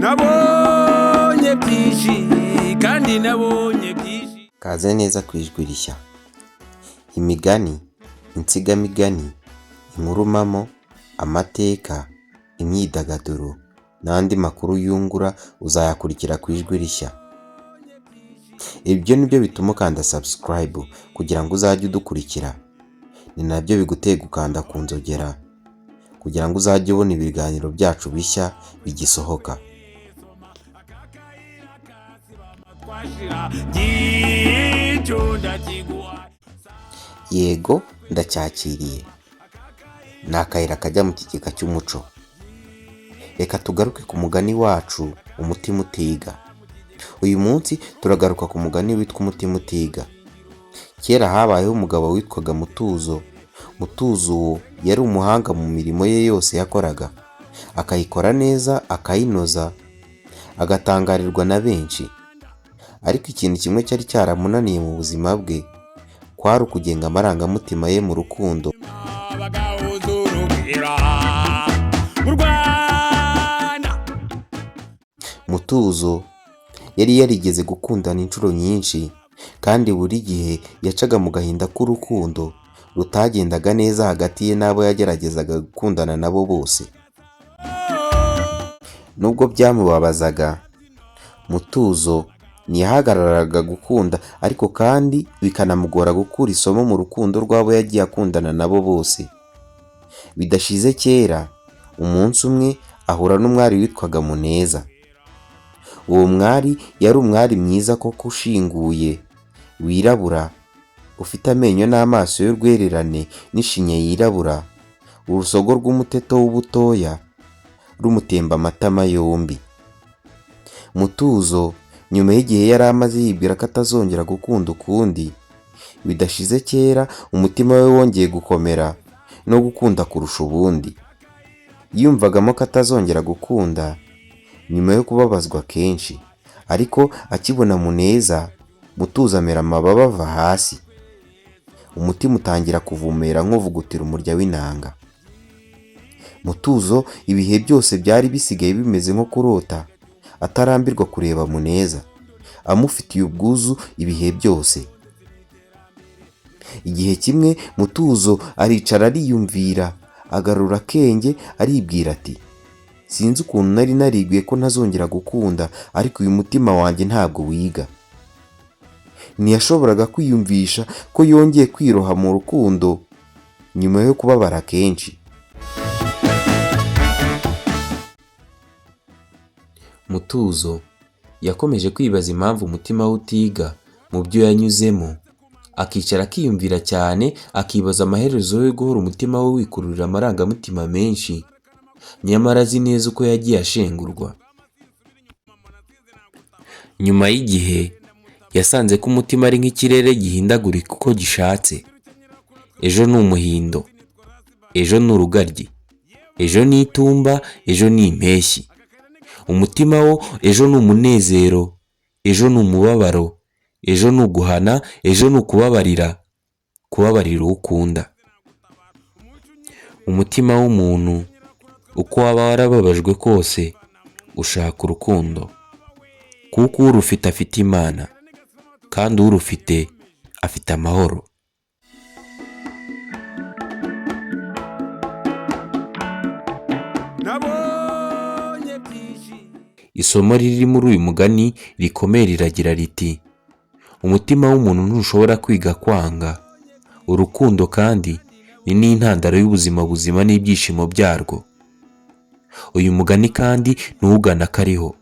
Nabonye byinshi kandi nabonye byinshi. Kaze neza ku Ijwi Rishya. Imigani, insigamigani, inkuru mpamo, amateka, imyidagaduro n'andi makuru yungura uzayakurikira ku Ijwi Rishya. Ibyo ni byo bituma ukanda subscribe kugira ngo uzajye udukurikira. Ni nabyo bigutera gukanda ku nzogera kugira ngo uzajye ubona ibiganiro byacu bishya bigisohoka. Twashira ngicyo ndakiguha. Yego, ndacyakiriye. Ni akayira kajya mu kigega cy'umuco. Reka tugaruke ku mugani wacu "Umutima utiga". Uyu munsi turagaruka ku mugani witwa "Umutima utiga". Kera habayeho umugabo witwaga Mutuzo. Mutuzo uwo yari umuhanga mu mirimo ye yose yakoraga, akayikora neza, akayinoza, agatangarirwa na benshi. Ariko ikintu kimwe cyari cyaramunaniye mu buzima bwe kwari ukugenga amarangamutima ye mu rukundo. Bagahuza urugwiro mu Rwanda. Mutuzo yari yarigeze gukundana inshuro nyinshi, kandi buri gihe yacaga mu gahinda k'urukundo rutagendaga neza hagati ye n'abo yageragezaga gukundana nabo bose. Nubwo byamubabazaga, Mutuzo ntiyahagararaga gukunda, ariko kandi bikanamugora gukura isomo mu rukundo rw'abo yagiye akundana nabo bose. Bidashize kera, umunsi umwe ahura n'umwari witwaga Muneza. Uwo mwari yari umwari mwiza koko, ushinguye, wirabura, ufite amenyo n'amaso y'urwererane n'ishinya yirabura, urusogo rw'umuteto w'ubutoya rumutemba amatama yombi. Mutuzo nyuma y'igihe yari amaze yibwira ko atazongera gukunda ukundi, bidashize kera umutima we wongeye gukomera no gukunda kurusha ubundi. Yiyumvagamo ko atazongera gukunda nyuma yo kubabazwa kenshi, ariko akibona Muneza, Mutuzo amera amababa ava hasi, umutima utangira kuvumera nk'uvugutira umurya w'inanga. Mutuzo ibihe byose byari bisigaye bimeze nko kurota, atarambirwa kureba Muneza, amufitiye ubwuzu ibihe byose. Igihe kimwe Mutuzo aricara ariyumvira, agarura akenge, aribwira ati: "Sinzi ukuntu nari naribwiye ko ntazongera gukunda, ariko uyu mutima wanjye ntabwo wiga." Ntiyashoboraga kwiyumvisha ko yongeye kwiroha mu rukundo nyuma yo kubabara kenshi. Mutuzo yakomeje kwibaza impamvu umutima we utiga mu byo yanyuzemo, akicara akiyumvira cyane, akibaza amaherezo yo guhora umutima we wikururira amarangamutima menshi, nyamara azi neza uko yagiye ashengurwa. Nyuma y'igihe yasanze ko umutima ari nk'ikirere gihindagurika uko gishatse. Ejo ni umuhindo, ejo ni urugaryi, ejo ni itumba, ejo ni impeshyi. Umutima wo ejo ni umunezero, ejo ni umubabaro, ejo ni uguhana, ejo ni ukubabarira, kubabarira uwo ukunda. Umutima w'umuntu uko waba warababajwe kose ushaka urukundo, kuko urufite afite Imana, kandi urufite afite amahoro. Nabonye byinshi. Isomo riri muri uyu mugani rikomeye riragira riti: "Umutima w'umuntu ntushobora kwiga kwanga urukundo, kandi ni n'intandaro y'ubuzima buzima n'ibyishimo byarwo." Uyu mugani kandi ntuwugana kariho.